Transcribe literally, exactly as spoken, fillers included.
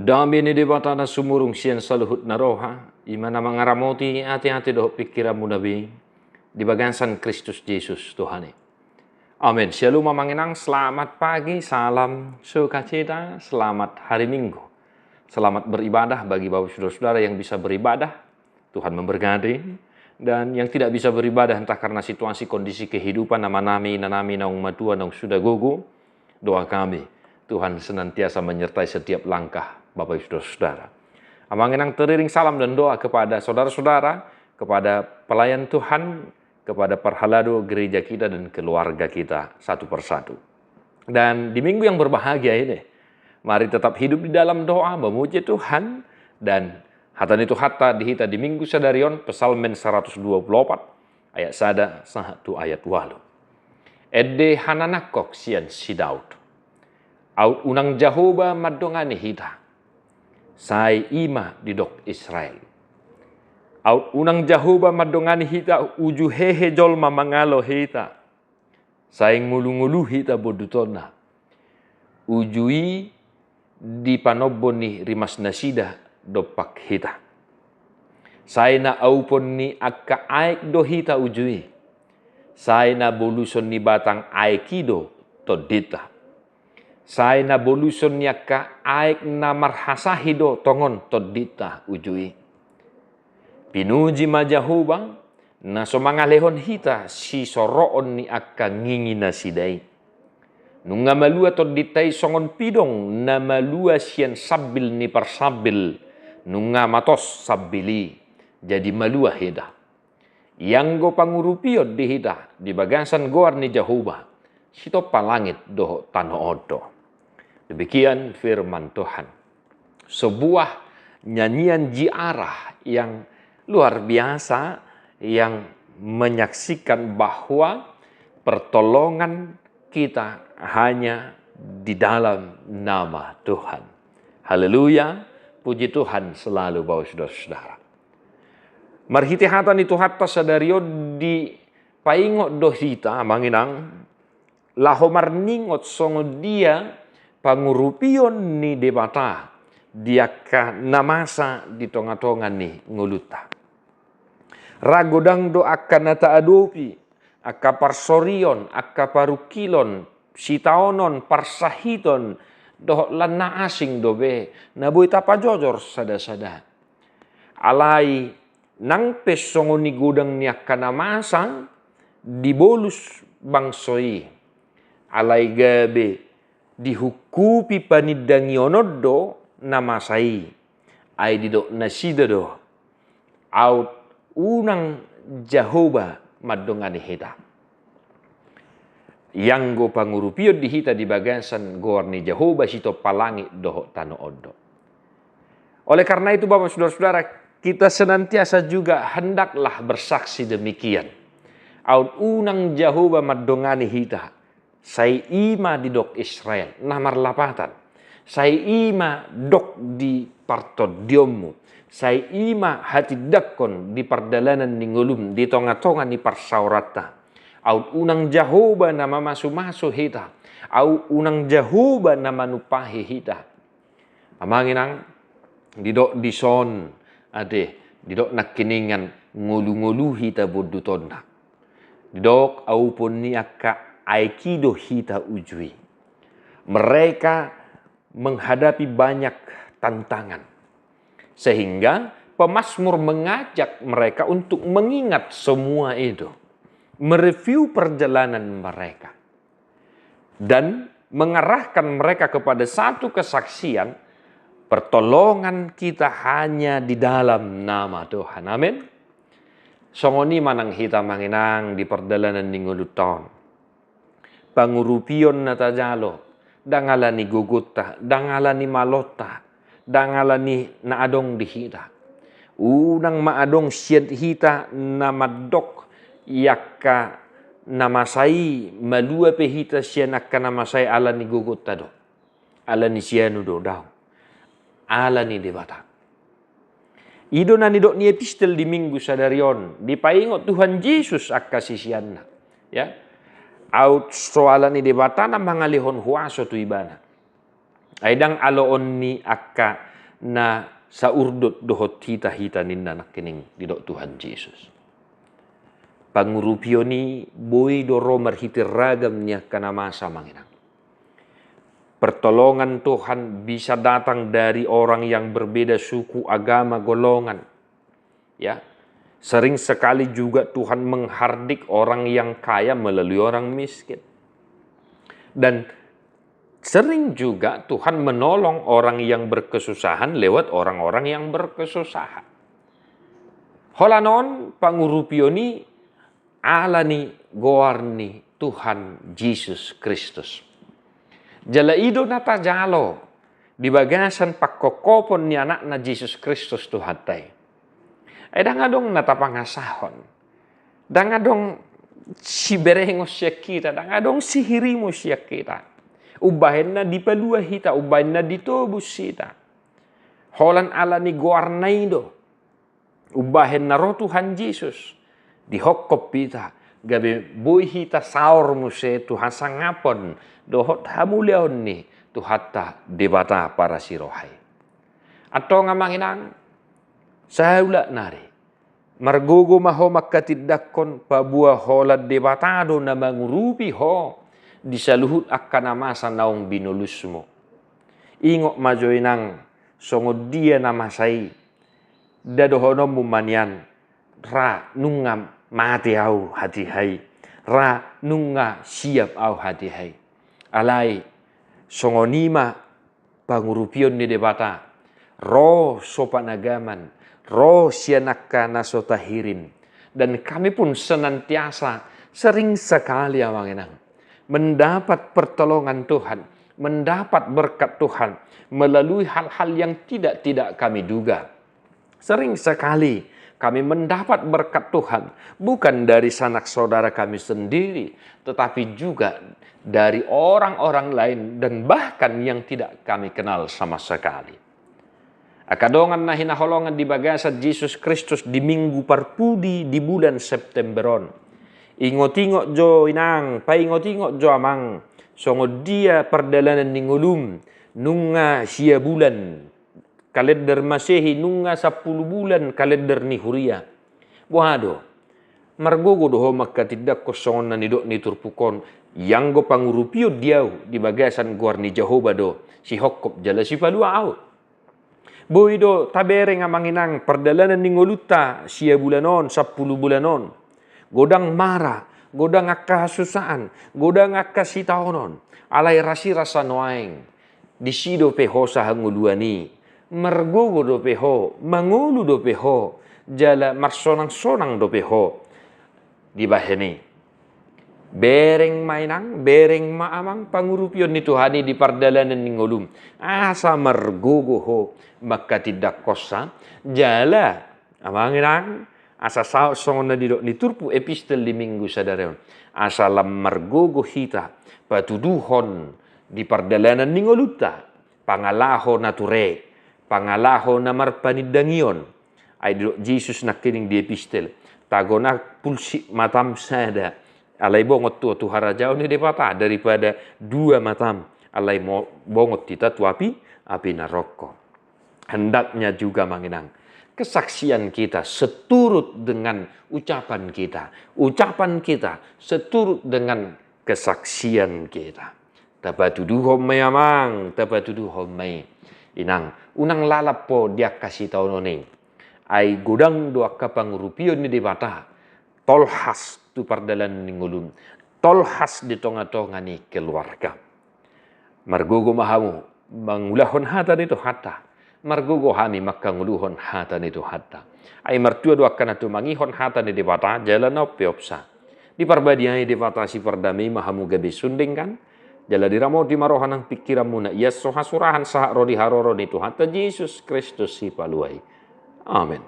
Dame ni Debata na sumurung sian saluhut na roha, i ma na mangaramoti ateate dohot pingkiranmuna be di bagasan Kristus Jesus Tuhan i. Amen. Shalom amang inang, selamat pagi, salam sukacita, selamat hari Minggu. Selamat beribadah bagi bapak saudara-saudara yang bisa beribadah. Tuhan memberkati. Dan yang tidak bisa beribadah entah karena situasi kondisi kehidupan, amanami, inanami, naung matua, naung sudah gogo, doa kami, Tuhan senantiasa menyertai setiap langkah bapak ibu saudara-saudara. Amang inang, teriring salam dan doa kepada saudara-saudara, kepada pelayan Tuhan, kepada parhalado gereja kita dan keluarga kita satu persatu. Dan di minggu yang berbahagia ini, mari tetap hidup di dalam doa, memuji Tuhan, dan hata ni Tuhanta di hita di minggu sadari on, Psalmen seratus dua puluh opat, ayat sada sahat tu ayat ualu. Ende hananangkok sian si Daud. Aut unang Jahowa mandongani hita, sai i ma didok Israel. Aut unang Jahowa mandongani hita, uju hehe jolma mangalo hita, sai ngolungolu hita bondutonna. Uju i dipanombon ni rimasnasida dompak hita. Sai na aupon ni angka aek do hita uju i. Sai na boluson ni batang aek i do tondinta. Sai na boluson ni angka aek na marhasahi do tongon tondinta uju i. Pinuji ma Jahowa, na so mangalehon hita sisoroon ni angka nginginasida i. Nunga malua tondinta i songon pidong na malua sian sambil ni parsambil, nunga matos sambil i, jadi malua hita. Ianggo pangurupion di hita di bagasan goar ni Jahowa, sitompa langit dohot tano on do. Demikian firman Tuhan. Sebuah nyanyian ziarah yang luar biasa, yang menyaksikan bahwa pertolongan kita hanya di dalam nama Tuhan. Haleluya, puji Tuhan selalu bapak saudara-saudara. Marhite hata ni Tuhanta sadari on dipaingot do hita amang inang, laho marningot songon dia pangurupion ni Debata di angka na masa di tonga-tonga ni ngolunta. Ra godang do angka na taadopi, angka parsorion, angka parungkilon, sitaonon, parsahiton, dohot lan na asing do be, na boi tapajojor sada-sada. Alai nang pe songon i godang ni angka na masa dibolus bangso i. Alai gabe dihungkupi panindangionon do na masa i. Ai didok nasida do, aut unang Jahowa mandongani hita. Ianggo pangurupion di hita di bagasan goar ni Jahowa sitompa langit dohot tano on do. Oleh karena itu bapak saudara-saudara, kita senantiasa juga hendaklah bersaksi demikian. Aut unang Jahowa mandongani hita, sai i ma didok Israel, na marlapatan. Sai i ma dok di partondionmu. Sai i ma hatindangkon di pardalanan ni ngolum di tonga-tonga ni parsaoranta. Aut unang Jahowa na mamasu-masu hita. Aut unang Jahowa na manumpahi hita. Amang inang, didok dison, ate, didok nangkiningan ngolu-ngolu hita bondutonna. Didok aupon ni angka aek i do hita uju i. Mereka menghadapi banyak tantangan. Sehingga pemazmur mengajak mereka untuk mengingat semua itu. Mereview perjalanan mereka. Dan mengarahkan mereka kepada satu kesaksian, pertolongan kita hanya di dalam nama Tuhan. Amin. Songon i ma nang hita amang inang di pardalanan ni ngolunta on. Pangurupion na tajalo, ndang ala ni gogonta, ndang ala ni malonta, ndang ala ni na adong di hita. Unang ma adong sian hita na mandok i angka na masa i, malua pe hita sian angka na masa i ala ni gogonta do. Ala ni sianu do, daong. Ala ni Debata. I do na nidok ni epistel di minggu sadari on, dipaingot Tuhan Jesus angka siseanna. Ya. Aut so ala ni Debata na mangalehon huaso tu ibana. Ai ndang aloon ni angka na saurdot dohot hita-hita ninna nangkining didok Tuhan Jesus. Pangurupion i boi do ro marhite ragam ni angka na masa, amang inang. Pertolongan Tuhan bisa datang dari orang yang berbeda suku, agama, golongan. Ya, sering sekali juga Tuhan menghardik orang yang kaya melalui orang miskin. Dan sering juga Tuhan menolong orang yang berkesusahan lewat orang-orang yang berkesusahan. Holan on pangurupion i ala ni goar ni Tuhan Jesus Kristus. Jala i do na tajalo di bagasan pangkophopon ni Anakna Jesus Kristus Tuhanta i. Ai ndang adong na tapangasahon. Ndang adong siberengon sian hita, ndang adong sihirimon sian hita. Umbahen na dipalua hita, umbahen na ditobus hita. Holan ala ni goarna i do. Umbahen na ro Tuhan Jesus, dihophop hita, gabe boi hita saor muse tu hasangapon dohot hamuliaon ni Tuhanta Debata parasiroha i. Antong, amang inang, saulak nari. Margogo ma ho mangkatindangkon, paboa holan Debata do na mangurupi ho di saluhut angka na masa naung binolusmu. Ingot ma jo, inang, songon dia na masa i. Nda dohononmu ma nian, ra nunga mate ahu hatiha i, ra nunga siap ahu hatiha i. Alai songon i ma pangurupion ni Debata, ro so panagaman, ro sian angka na so tahirim. Dan kami pun senantiasa, sering sekali, amang inang, mendapat pertolongan Tuhan, mendapat berkat Tuhan melalui hal-hal yang tidak-tidak kami duga. Sering sekali kami mendapat berkat Tuhan, bukan dari sanak saudara kami sendiri, tetapi juga dari orang-orang lain dan bahkan yang tidak kami kenal sama sekali. Angka dongan na hinaholongan di bagasan Jesus Kristus, di Minggu Parpudi di bulan September on, ingot-ingot jo, inang, paingot-ingot jo, amang, songon dia pardalanan ni ngolum, nunga sia bulan kalender Masehi, nunga sampulu bulan kalender ni huria. Boha do? Margogo do ho mangkatindangkon songon na nidok ni turpuk on, ianggo pangurupion di ahu di bagasan goar ni Jahowa do sihophop jala sipalua ahu. Boi do tabereng, amang inang, pardalanan ni ngolunta sia bulan on, sampulu bulan on. Godang mara, godang angka hasusaan, godang angka sitaonon. Alai rasirasa nuaeng, disi dope ho sahangoluan i. Margogo dope ho, mangolu dope ho, jala marsonang-sonang dope ho. Dibahen i, bereng ma, inang, bereng ma, amang, pangurupion ni Tuhan i di pardalanan ni ngolum, asa margogo ho mangkatindangkonsa. Jala, amang, inang, asa saut songon na nidok ni turpuk epistel di Minggu sadari on, asa lam margogo hita patuduhon di pardalanan ni ngolunta pangalaho na ture, pangalaho na marpanindangion. Ai didok Jesus nangkining di epistel, tagonan pulsik matam sada, alai bongot tu, tu harajaon ni Debata, daripada dua matam, alai mo-, bongot hita tu api, api naroko. Hendaknya juga, amang, inang, kesaksian kita seturut dengan ucapan kita, ucapan kita seturut dengan kesaksian kita. Tapatuduhon ma i, amang, tapatuduhon ma i, inang, unang lalap ho di angka sitaonon i. Ai godang do angka pangurupion ni Debata tolhas tu pardalanan ni ngolum, tolhas di tonga-tonga ni keluarga. Margogo ma hamu mangulahon hata ni Tuhanta, margogo hami mangkangoluhon hata ni Tuhanta. Ai martua do angka na tumangihon hata ni Debata jala na umpeopsa. Diparbadiai Debata sipardame i ma hamu gabe sun denggan, jala diramoti ma roha nang pingkiranmuna, ia so hasurahan sahat ro di haroro ni Tuhanta Jesus Kristus Sipalua i. Amen.